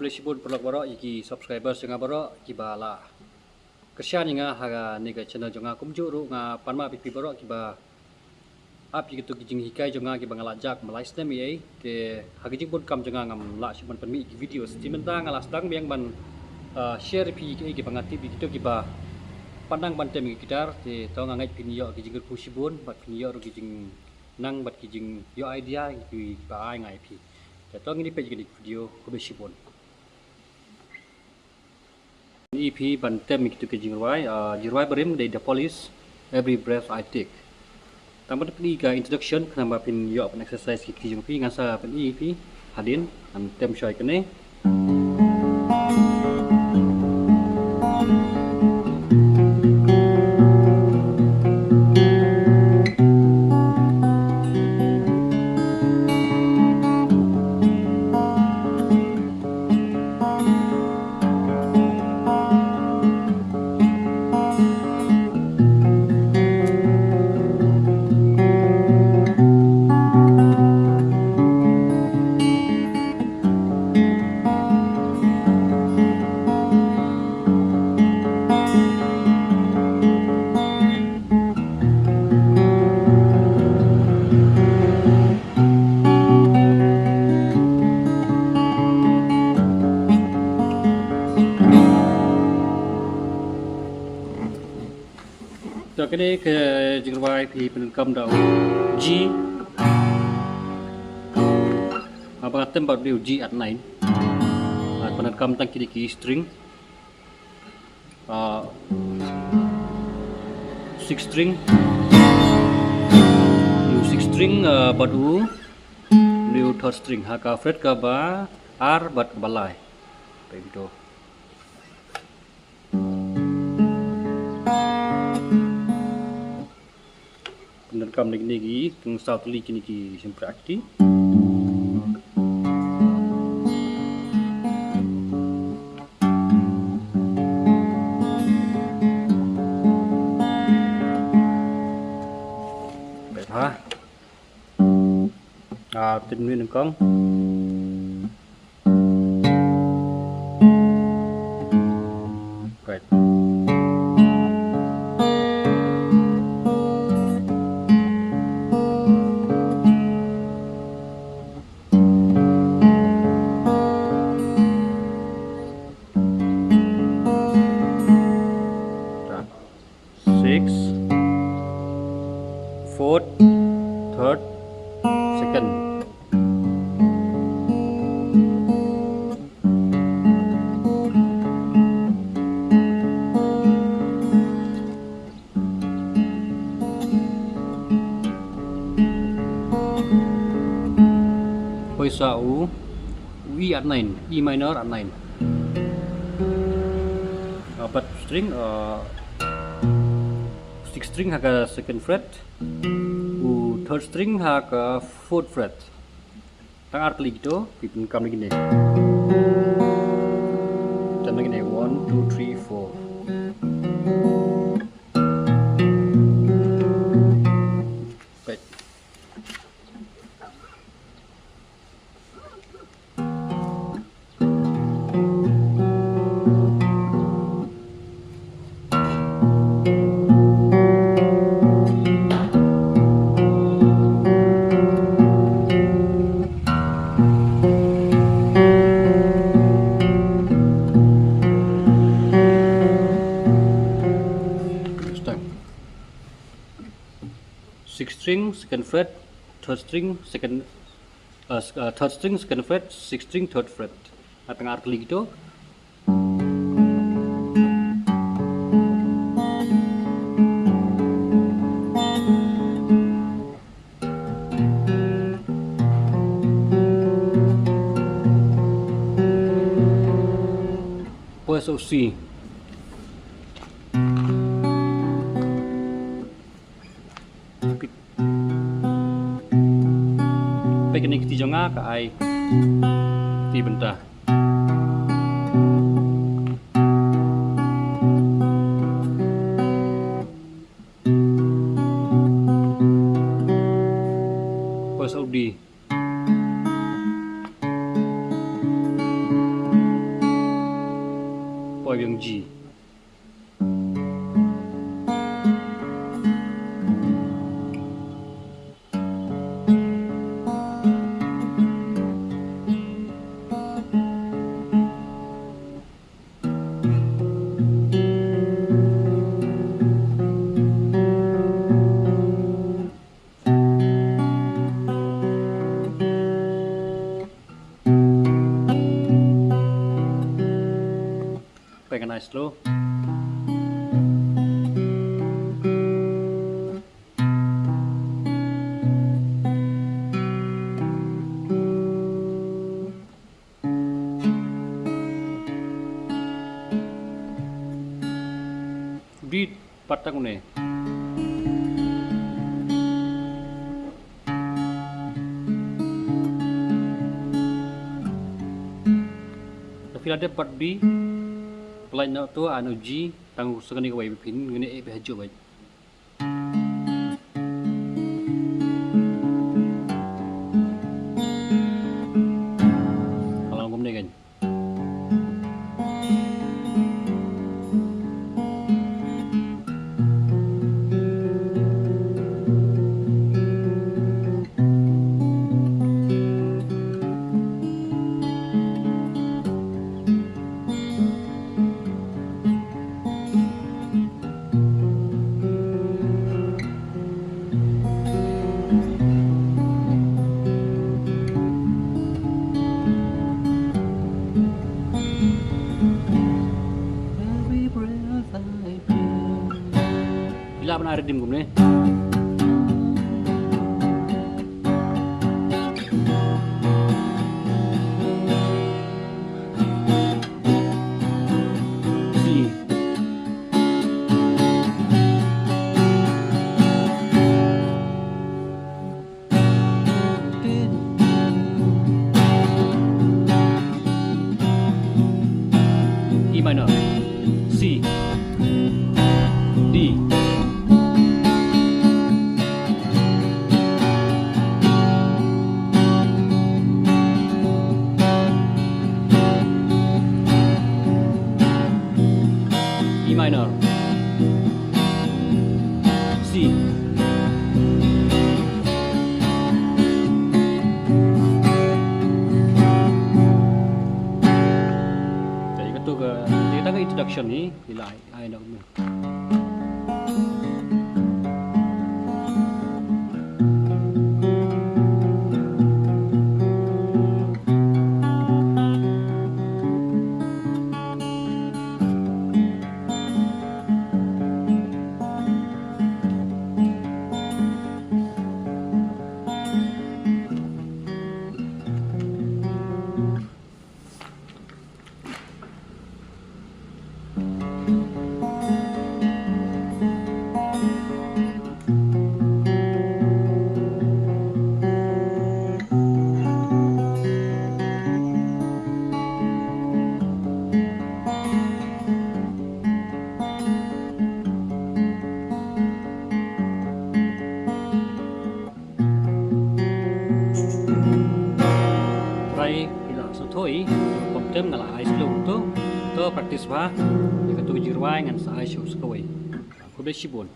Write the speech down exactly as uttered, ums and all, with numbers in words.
Shibun paralok baroh, ïa ki subscribers jong nga baroh kiba la kyrshan ïa nga ha kane ka channel jong nga, kumjuh ruh nga pan map ïa phi baroh kiba ap ïa kito ki jinghikai jong nga kiba nga la jah kumba lai snem ïa. Te ha ka jingbun kam jong nga ngam lah shuh ban pynmih ki video, te mynta nga la sdang biang ban, ah, share ïa phi ïa kiba nga tip ïa kito kiba pan nang ban tem ïa ki guitar. Te to nga ngeit phin ïoh ki jingkyrkhu shibun bad phin ïoh ruh ki jingnang bad ki jingïoh idea ïa kiba ai nga ïa phi. Te to ngin ïa peit ïa kane ka video, khublei shibun. Ïa phi ban tem ïa kito ki jingrwai, ah, jingrwai barim dei The Police, Every Breath I Take. Tang ban pyni ka introduction khnang ba phin ïoh ban exercise ki kti jong phi, ngan sa pyni ïa phi hadien, ngan tem shwa ïa kane. To kane ka jingrwai phi pyndonkam da u G. Haba nga tem bad u G at nine. Nga pyndonkam tang kine ki string. Ah, six string. U six string, ah, bad u, u third string ha ka fret kaba ar bad kaba lai. Pyndonkam lagi lagi tang saw tylli kine ki shympriahti. Peit ha. Ah, tip nui nyngkong. Right. Six, fourth, third, second. Poi sa u, u E at nine, E minor at nine. Uh, bad string, uh, six string ha ka second fret, u third string ha ka fourth fret. Tang ar tylli kito, phi pyndonkam lagi ne. Tem lagi ne, one, two, three, four. Peit. This time. Six string, second fret, third string, second, uh, s-, uh, third string, second fret, six string, third fret. Nga tang ar tylli kito. Poi sa u C. Peit kane ka kti jong nga ka ai kti bynta. Poi sa u D. Yang G. Pyngan ai slow. Beat pat tang une. Da phi la dep pat B, pynlait noh to, ai noh G, tang sa kane kawei, phin ngin ïa eh beit hajuh beit. Ka long kumne kein. Phi lah ban ai rhythm kumne. C. E minor, C, D, E minor, C. Jadi katu ka, jadi kata ka introduction ni, ila ai, ai nak. Try ila sngewthuh i, pom tem nga la ai slow to, to practice bha, ïa katu ka jingrwai ngan sa ai shuh sa kawei. Khublei shibun.